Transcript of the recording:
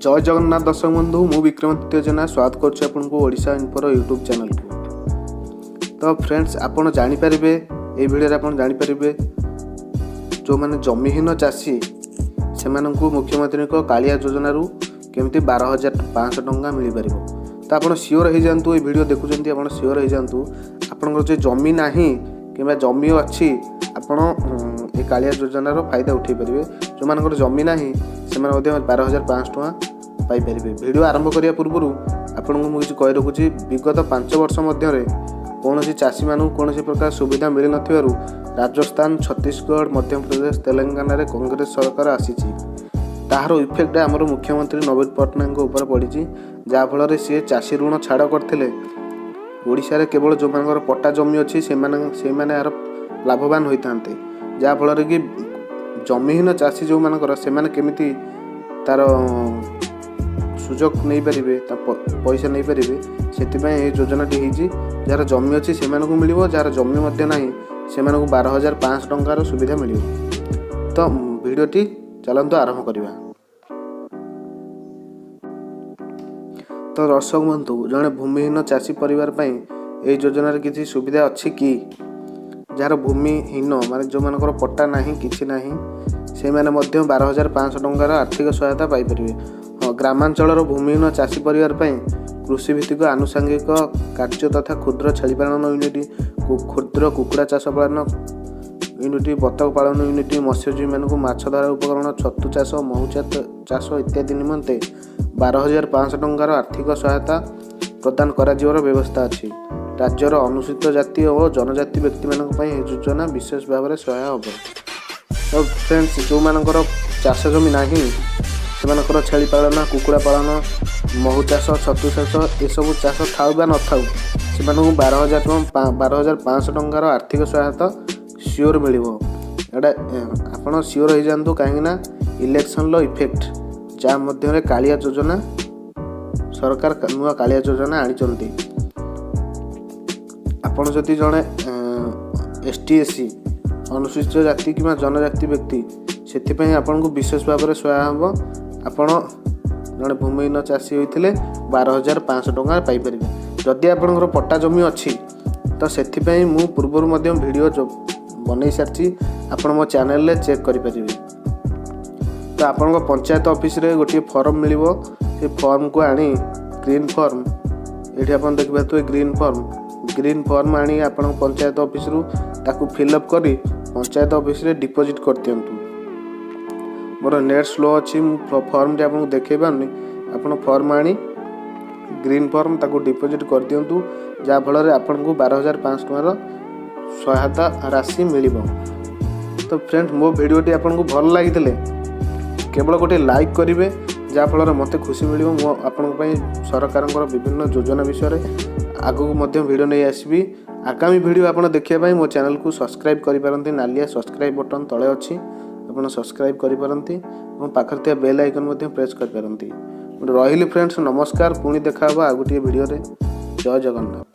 ଜୟ ଜଗନ୍ନାଥ ଦର୍ଶକ ବନ୍ଧୁ, ମୁଁ ବିକ୍ରମାଦିତ୍ୟ ଜେନା ସ୍ୱାଗତ କରୁଛି ଆପଣଙ୍କୁ ଓଡ଼ିଶା ଇନଫୋର ୟୁଟ୍ୟୁବ୍ ଚ୍ୟାନେଲକୁ। ତ ଫ୍ରେଣ୍ଡସ୍, ଆପଣ ଜାଣିପାରିବେ, ଏଇ ଭିଡ଼ିଓରେ ଆପଣ ଜାଣିପାରିବେ, ଯେଉଁମାନେ ଜମିହୀନ ଚାଷୀ ସେମାନଙ୍କୁ ମୁଖ୍ୟମନ୍ତ୍ରୀଙ୍କ କାଳିଆ ଯୋଜନାରୁ କେମିତି 12,500 ଟଙ୍କା ମିଳିପାରିବ। ତ ଆପଣ ସିଓର ହେଇଯାଆନ୍ତୁ, ଏଇ ଭିଡ଼ିଓ ଦେଖୁଛନ୍ତି ଆପଣ ସିଓର ହେଇଯାଆନ୍ତୁ, ଆପଣଙ୍କର ଯେ ଜମି ନାହିଁ କିମ୍ବା ଜମି ଅଛି, ଆପଣ ଏ କାଳିଆ ଯୋଜନାର ଫାଇଦା ଉଠାଇ ପାରିବେ। ଯେଉଁମାନଙ୍କର ଜମି ନାହିଁ ସେମାନେ ମଧ୍ୟ 12,500 ଟଙ୍କା ପାଇପାରିବେ। ଭିଡ଼ିଓ ଆରମ୍ଭ କରିବା ପୂର୍ବରୁ ଆପଣଙ୍କୁ ମୁଁ କିଛି କହି ରଖୁଛି। ବିଗତ 5 ବର୍ଷ ମଧ୍ୟରେ କୌଣସି ଚାଷୀମାନଙ୍କୁ କୌଣସି ପ୍ରକାର ସୁବିଧା ମିଳିନଥିବାରୁ ରାଜସ୍ଥାନ, ଛତିଶଗଡ଼, ମଧ୍ୟପ୍ରଦେଶ, ତେଲେଙ୍ଗାନାରେ କଂଗ୍ରେସ ସରକାର ଆସିଛି। ତାହାର ଇଫେକ୍ଟ ଆମର ମୁଖ୍ୟମନ୍ତ୍ରୀ ନବୀନ ପଟ୍ଟନାୟକଙ୍କ ଉପରେ ପଡ଼ିଛି, ଯାହାଫଳରେ ସିଏ ଚାଷୀ ଋଣ ଛାଡ଼ କରିଥିଲେ। ଓଡ଼ିଶାରେ କେବଳ ଯେଉଁମାନଙ୍କର ପଟ୍ଟା ଜମି ଅଛି ସେମାନେ ଏହାର ଲାଭବାନ ହୋଇଥାନ୍ତେ, ଯାହାଫଳରେ କି ଜମିହୀନ ଚାଷୀ ଯେଉଁମାନଙ୍କର ସେମାନେ କେମିତି ତା'ର ସୁଯୋଗ ନେଇପାରିବେ, ତା ପଇସା ନେଇପାରିବେ, ସେଥିପାଇଁ ଏହି ଯୋଜନାଟି ହେଇଛି। ଯାହାର ଜମି ଅଛି ସେମାନଙ୍କୁ ମିଳିବ, ଯାହାର ଜମି ମଧ୍ୟ ନାହିଁ ସେମାନଙ୍କୁ 12,500 ଟଙ୍କାର ସୁବିଧା ମିଳିବ। ତ ଭିଡ଼ିଓଟି ଚାଲନ୍ତୁ ଆରମ୍ଭ କରିବା। ତ ଦର୍ଶକ ବନ୍ଧୁ, ଜଣେ ଭୂମିହୀନ ଚାଷୀ ପରିବାର ପାଇଁ ଏହି ଯୋଜନାରେ କିଛି ସୁବିଧା ଅଛି କି? ଯାହାର ଭୂମିହୀନ, ମାନେ ଯେଉଁମାନଙ୍କର ପଟ୍ଟା ନାହିଁ, କିଛି ନାହିଁ, ସେମାନେ ମଧ୍ୟ 12,500 ଟଙ୍କାର ଆର୍ଥିକ ସହାୟତା ପାଇପାରିବେ। ହଁ, ଗ୍ରାମାଞ୍ଚଳର ଭୂମିହୀନ ଚାଷୀ ପରିବାର ପାଇଁ କୃଷିଭିତ୍ତିକ ଆନୁଷାଙ୍ଗିକ କାର୍ଯ୍ୟ ତଥା କ୍ଷୁଦ୍ର ଛେଳି ପାଳନ ୟୁନିଟ୍, କ୍ଷୁଦ୍ର କୁକୁଡ଼ା ଚାଷ ପାଳନ ୟୁନିଟ୍, ବତକ ପାଳନ ୟୁନିଟ୍, ମତ୍ସ୍ୟଜୀବୀମାନଙ୍କୁ ମାଛ ଧରା ଉପକରଣ, ଛତୁ ଚାଷ, ମହୁ ଚାଷ ଇତ୍ୟାଦି ନିମନ୍ତେ 12,500 ଟଙ୍କାର ଆର୍ଥିକ ସହାୟତା ପ୍ରଦାନ କରାଯିବାର ବ୍ୟବସ୍ଥା ଅଛି। ରାଜ୍ୟର ଅନୁସୂଚିତ ଜାତି ଓ ଜନଜାତି ବ୍ୟକ୍ତିମାନଙ୍କ ପାଇଁ ଏହି ଯୋଜନା ବିଶେଷ ଭାବରେ ସହାୟ ହେବ। ତ ଫ୍ରେଣ୍ଡସ୍, ଯେଉଁମାନଙ୍କର ଚାଷ ଜମି ନାହିଁ ସେମାନଙ୍କର ଛେଳି ପାଳନ, କୁକୁଡ଼ା ପାଳନ, ମହୁ ଚାଷ, ଛତୁ ଚାଷ, ଏସବୁ ଚାଷ ଥାଉ ବା ନଥାଉ ସେମାନଙ୍କୁ 12,000 ଟଙ୍କା, 12,500 ଟଙ୍କାର ଆର୍ଥିକ ସହାୟତା ସିଓର ମିଳିବ। ଏଇଟା ଆପଣ ସିଓର ହେଇଯାଆନ୍ତୁ, କାହିଁକିନା ଇଲେକ୍ସନର ଇଫେକ୍ଟ, ଯାହା ମଧ୍ୟରେ କାଳିଆ ଯୋଜନା, ସରକାର ନୂଆ କାଳିଆ ଯୋଜନା ଆଣିଛନ୍ତି। ଆପଣ ଯଦି ଜଣେ ଏସ୍ ଟି, ଏସ୍ ସି, ଅନୁସୂଚିତ ଜାତି କିମ୍ବା ଜନଜାତି ବ୍ୟକ୍ତି, ସେଥିପାଇଁ ଆପଣଙ୍କୁ ବିଶେଷ ଭାବରେ ସହାୟ ହେବ। ଆପଣ ଜଣେ ଭୂମିହୀନ ଚାଷୀ ହୋଇଥିଲେ 12,500 ଟଙ୍କା ପାଇପାରିବେ। ଯଦି ଆପଣଙ୍କର ପଟ୍ଟା ଜମି ଅଛି ତ ସେଥିପାଇଁ ମୁଁ ପୂର୍ବରୁ ମଧ୍ୟ ଭିଡ଼ିଓ ବନେଇ ସାରିଛି, ଆପଣ ମୋ ଚ୍ୟାନେଲରେ ଚେକ୍ କରିପାରିବେ। ତ ଆପଣଙ୍କ ପଞ୍ଚାୟତ ଅଫିସରେ ଗୋଟିଏ ଫର୍ମ ମିଳିବ। ସେ ଫର୍ମକୁ ଆଣି, ଗ୍ରୀନ୍ ଫର୍ମ, ଏଇଠି ଆପଣ ଦେଖିପାରୁଥିବେ ଗ୍ରୀନ୍ ଫର୍ମ, ଗ୍ରୀନ୍ ଫର୍ମ ଆଣି ଆପଣଙ୍କ ପଞ୍ଚାୟତ ଅଫିସରୁ ତାକୁ ଫିଲ୍ଅପ୍ କରି ପଞ୍ଚାୟତ ଅଫିସରେ ଡିପୋଜିଟ୍ କରିଦିଅନ୍ତୁ। ମୋର ନେଟ୍ ସ୍ଲୋ ଅଛି, ମୁଁ ଫର୍ମଟି ଆପଣଙ୍କୁ ଦେଖାଇ ପାରୁନି। ଆପଣ ଫର୍ମ ଆଣି, ଗ୍ରୀନ୍ ଫର୍ମ, ତାକୁ ଡିପୋଜିଟ୍ କରିଦିଅନ୍ତୁ, ଯାହାଫଳରେ ଆପଣଙ୍କୁ 12,500 ଟଙ୍କାର ସହାୟତା ରାଶି ମିଳିବ। ତ ଫ୍ରେଣ୍ଡ, ମୋ ଭିଡ଼ିଓଟି ଆପଣଙ୍କୁ ଭଲ ଲାଗିଥିଲେ କେବଳ ଗୋଟିଏ ଲାଇକ୍ କରିବେ, ଯାହାଫଳରେ ମୋତେ ଖୁସି ମିଳିବ। ମୁଁ ଆପଣଙ୍କ ପାଇଁ ସରକାରଙ୍କର ବିଭିନ୍ନ ଯୋଜନା ବିଷୟରେ ଆଗକୁ ମଧ୍ୟ ଭିଡ଼ିଓ ନେଇ ଆସିବି। ଆଗାମୀ ଭିଡ଼ିଓ ଆପଣ ଦେଖିବା ପାଇଁ ମୋ ଚ୍ୟାନେଲକୁ ସବସ୍କ୍ରାଇବ୍ କରିପାରନ୍ତି। ନାଲିଆ ସବସ୍କ୍ରାଇବ୍ ବଟନ୍ ତଳେ ଅଛି, ଆପଣ ସବସ୍କ୍ରାଇବ୍ କରିପାରନ୍ତି ଏବଂ ପାଖରେ ଥିବା ବେଲ୍ ଆଇକନ୍ ମଧ୍ୟ ପ୍ରେସ୍ କରିପାରନ୍ତି। ରହିଲି ଫ୍ରେଣ୍ଡସ୍, ନମସ୍କାର। ପୁଣି ଦେଖା ହେବ ଆଉ ଗୋଟିଏ ଭିଡ଼ିଓରେ। ଜୟ ଜଗନ୍ନାଥ।